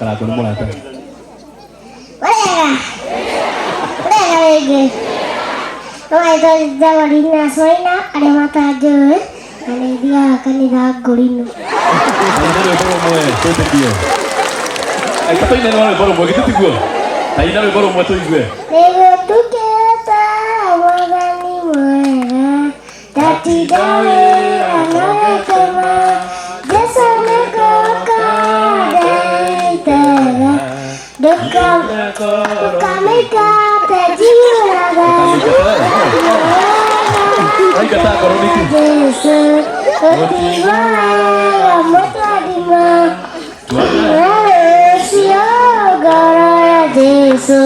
Karangũ nĩ mũrata. Wega. Wega rĩngĩ. Rwĩtwo Jamarina Soina arĩa matanjũĩ na nĩ thiaga kanitha Ngũrinũ. Taina rwĩmbo rũmwe twĩtĩkie. Aita tũine rwĩmbo rũmwe githĩ tiguo? Taina rwĩmbo rũmwe tũigue. Nĩgũtukĩte mwathani mwega ndatinda wĩra nogete ma Jesũ nĩngũka ndeitega ndũkamĩingate njiguaga Waingata ngoro nĩkĩ? Jesũ ũtigwo wega mũtwathima Cio ngoro ya Jesũ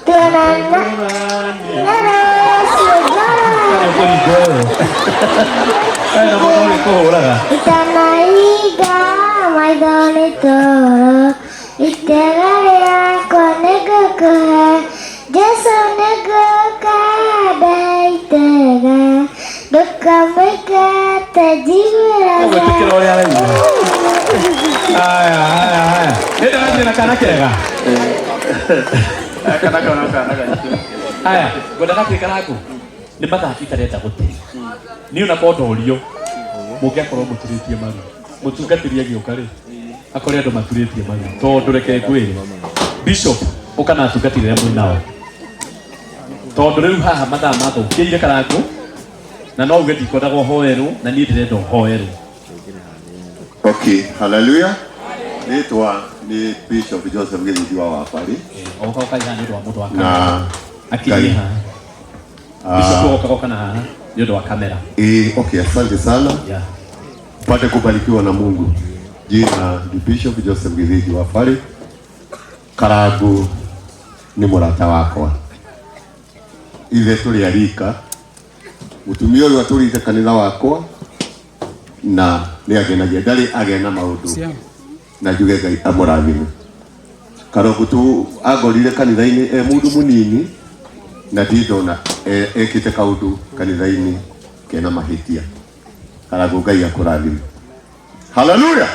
tuonana cio ngoro Nĩ ũkũringa ũyũ. Aya na mũndũ ũrĩ kũhũraga. Itanahinga maitho nĩ toro itega rĩakwa nĩngũkũhe Jesũ nĩngũka ndaitega ndũkamĩingate njiguĩraga Ũgwĩtĩkĩra ũrĩa arauga. Haya, haya, haya. Nĩ ndarathiĩ na kana kega. Kana kau no kana gaitũ. Haya, ngwenda gatuĩka Karangũ. Nĩ mathaa itarenda gũte. Niĩ ona korwo ndorio mũngĩakorwo mũturĩtie maru. Mũtungatĩri agĩũka rĩ, akore andũ maturĩtie maru. Tondũ reke ngwĩre, Bishop ũka na atungatĩri arĩa mwĩ nao. Tondũ rĩu haha mathaa mathũkĩire Karangũ na no uge ndikwendaga ũhoerwo na niĩ ndĩrenda ũhoerwo. Okay, hallelujah. Rĩtwa nĩ Bishop Joseph Gĩthinji wa Wabari Oka ũkai haha nĩ ũndũ wa mũndũ wa kamera. na Akinyie Ngai. haha. Bishop oka goka na haha nĩ ũndũ wa kamera. Okay, asante sana. Yeah. Pate kubarikiwa na Mungu. Jina ni Bishop Joseph Gĩthinji wa Wabari. Karangu nĩ mũrata wakwa. Ithe tũrĩ arika. Mũtumia ũyũ atũrĩte kanitha wakwa na nĩ angenagia ndarĩ agĩa na maũndũ na njuge Ngai amũrathime. Karongo tu angorire kanitha-inĩ e mũndũ mũnini na ndirĩ ndona ekĩte kaũndũ kanitha-inĩ kena mahĩtia. Karango Ngai akũrathime. Haleluya.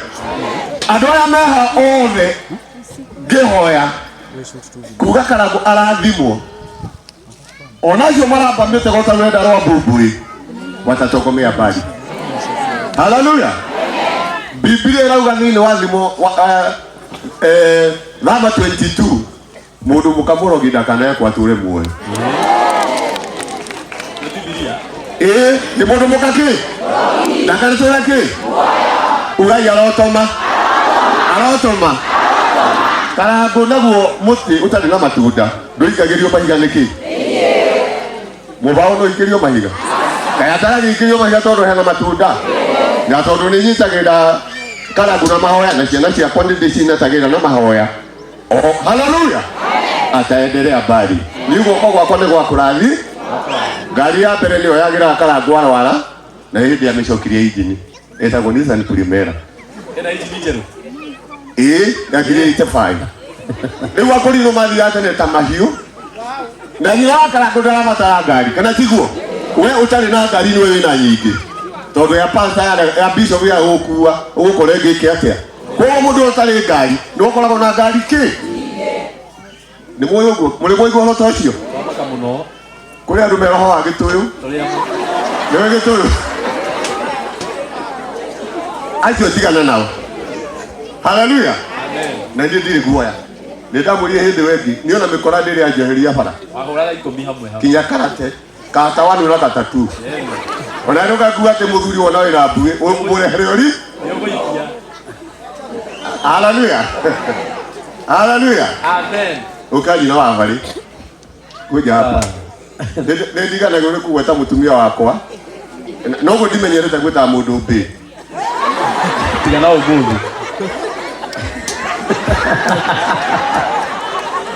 Andũ aya meha othe ngĩhoya kuga Karango arathimwo ona acio maramba mĩtego ta rwenda rwa mbumbui watatokomea mbali. Haleluya. Biblia ĩrauga thĩinĩ wa thimo Thama 22 mũndũ mũkamũrogi ndakanekwo atũre muoyo. Ĩĩ nĩ mũndũ mũka kĩ ndakanatũre kĩ ugai arotoma arotoma Karangũ naguo mũtĩ ũtarĩ na matunda ndũikagĩrio mahiga nĩkĩ mũbaũ no ikĩrio mahiga kaya ataragĩikĩrio mahiga tondũ hena matunda na tondũ nĩ nyitagĩra Karangũ na mahoya na ciana ciakwa nĩ ndĩcinatagĩra na mahoya. Oh, haleluya. Ataendelea mbali ni guoko gwakwa nĩ gwa kũrathi ngari ya mbere nĩyo yagĩraga Karangũ arwara na hĩndĩ amĩcokirie injini ĩtagwo Nissan Primera. Ĩna injini njerũ. Ĩĩ ya ngiri 85 rĩu akũrinũ mathiaga tene ta mahiũ na nyina wa Karangũ ndarabatara ngari kana tiguo we ũtarĩ na ngari nĩwe wĩna nyingĩ tondũ ya pastor ya bishop ya gũkua ũgũkora ĩngĩke atĩa koguo mũndũ ũtarĩ ngari nĩ ũkoragwo na ngari kĩ nĩ mũĩ ũguo mũrĩ mwaigua ũhoro ta ũcio Twamaka mũno. Kũrĩ andũ me roho wa gĩtũyũ Tũrĩa nĩwe gĩtũyũ acio tigana nao. Haleluya. Na niĩ ndirĩ guoya nĩ ndamũrire hĩndĩ wengi niĩ ona mĩkora ndĩrĩ anjeheria bara wahũraga ikũmi hamwe hamwe. Kinya karate kata wanu na kata tu ona ndũgakua atĩ mũthuri wona wĩna mbuĩ ũmũrehere ũri. Nĩ ũgũikia. Haleluya, haleluya. Amen. Ũka nyina wa barĩ kwĩnja hapa nĩ ndiganagĩrwo nĩ kũgweta mũtumia wakwa noguo ndimenyerete gwĩtaga mũndũ mbĩ. Tiga na ũmũthĩ.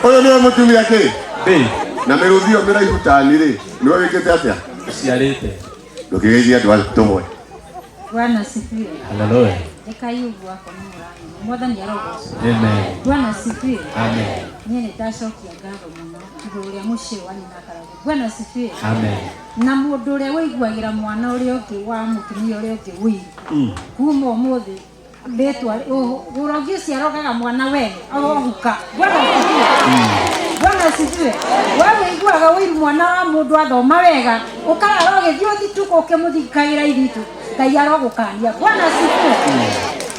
Ũyũ nĩwe mũtumia kĩ Mbĩ. Na mĩrũthi ĩyo mĩraihu tani rĩ nĩwe wĩkĩte atĩa? Ũciarĩte. Ndũkĩgeithie andũ a tũmwe. Bwana asifiwe. Haleluya. Ĩkai ũguo akwa nĩ mũranyona. Mwathani arogocwo. Amen. Bwana asifiwe. Amen. Niĩ nĩ ndacokia ngatho mũno igũrũ rĩa mũciĩ wa nyina Karangũ. Bwana asifiwe. Amen. Na mũndũ ũrĩa ũiguagĩra mwana ũrĩa ũngĩ wa mũtumia ũrĩa ũngĩ ũiru kuma ũmũthĩ. Rĩtwa ũrogi ũcio arogaga mwana we ohuka. Bwana asifiwe. Bwana asifiwe. We wĩiguaga ũiru mwana wa mũndũ athoma wega, ũkarara ũgĩthiĩ ũthituko ũkĩmũthikagĩra ithitu. Ngai arogũkania. Bwana asifiwe.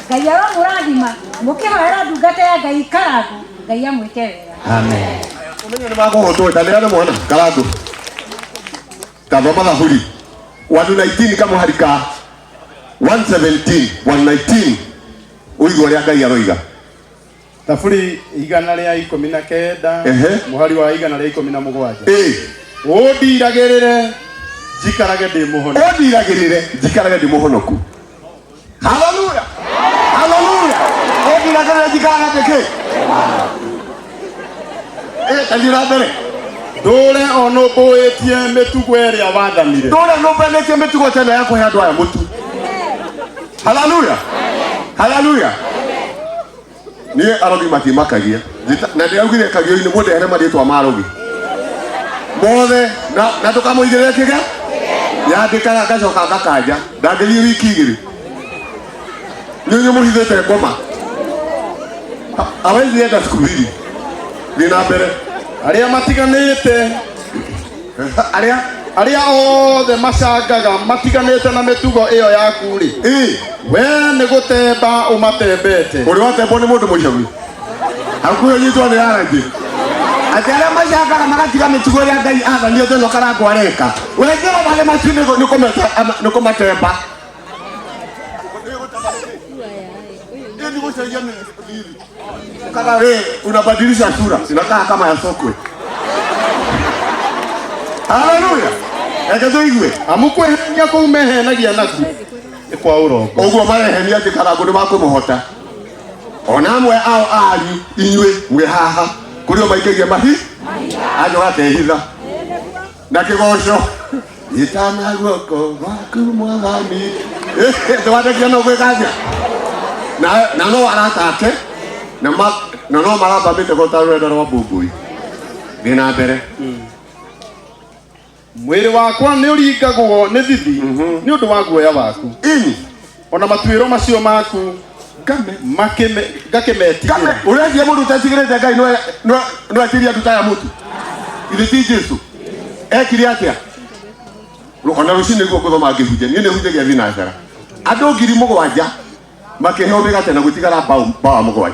Ngai aromũrathima mũkĩhoera ndungata ya Ngai Karangu. Ngai amwĩke wega. Amen. Umenye nĩ makũhotwo tanĩra nĩ mwana Karangu. Kathoma thaburi 119 kamũhari ka 117 119 ũigua ũrĩa Ngai aroiga. Thaburi 119 mũhari wa 117. Ũndiragĩrĩre njikarage ndĩ mũhonoku. Ũndiragĩrĩre njikarage ndĩ mũhonoku. Haleluya. Haleluya. Ũndiragĩrĩre njikarage ndĩ kĩ? Tathiĩ na mbere. Ndũre o nũmbũĩtie mĩtugo ĩrĩa wathanire. Ndũre nũmbanĩtie mĩtugo ta ĩno ya kũhe andũ aya mũtu. Haleluya. Haleluya. Niĩ arogi matimakagia. Na ndĩraugire kagio-inĩ mũndehere marĩtwa ma arogi mothe na ndũkamũigĩrĩre kĩga yandĩkaga ngacoka ngakanja ndangĩthiĩ wiki igĩrĩ nĩ mũhithĩte ngoma hawezi enda siku mbili. Thiĩ na mbere. Arĩa matiganĩte arĩa othe macangaga matiganĩte na mĩtugo ĩyo yaku rĩ, we nĩ gũtemba ũmatembete. Ũrĩ watembwo nĩ mũndũ mũicagi hakuhĩ ũnyitwo nĩ arangĩ atĩ arĩa macangaga magatiga mĩtugo ĩrĩa Ngai athanĩte ĩno Karangu areka we Jehova nĩ macio nĩ kũmatemba. Kaka we unabadilisha sura inakaa kama ya sokwe. Haleluya. Reke tũigue. Amu kwĩhenia kũu mehenagia nakuo nĩ kwa ũrongo. Ũguo marehenia atĩ Karangu nĩ makũmũhota. Ona amwe ao anyu inyuĩ mwĩ haha kũrĩ o maikagia mahi anjoka akehitha na kĩgoco ĩtana guoko gwaku mwathani ndũgandekia no gwĩka atĩa na no arata ake na no maramba mĩtego ta rũrenda rwa mbũmbũi. Thiĩ na mbere. Mwĩrĩ wakwa nĩ ũringagwo nĩ thithi nĩ ũndũ wa guoya waku. Ona matuĩro macio maku ngakĩmetigĩra. Ũretia mũndũ ũtetigĩrĩte Ngai no etirie nduta ya mũtu. Ithe ti Jesu. Ekire atĩa? Ona rũcinĩ nĩguo ngũthoma ngĩhunjia. Niĩ nĩ hunjagia thinacara. Andũ 7,000 makĩheo mĩgate na gũtigara mbawa 7.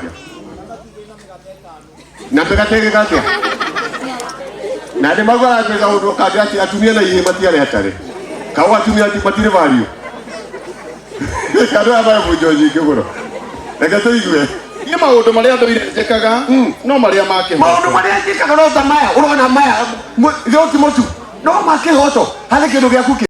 Na mĩgate ĩgĩka atĩa? Na nĩ maguo aratuĩka ũndũ kangĩ atĩ atumia na ihĩĩ matiarĩ atarĩ. Kau atumia matirĩ value. Andũ aya marabunjwo nyingĩ mũno. Reke tũigue. Niĩ maũndũ marĩa ndũire njĩkaga no marĩa ma kĩhooto. Maũndũ marĩa njĩkaga no ta maya ũrona maya thĩ ti mũtu no ma kĩhooto harĩ kĩndũ gĩaku.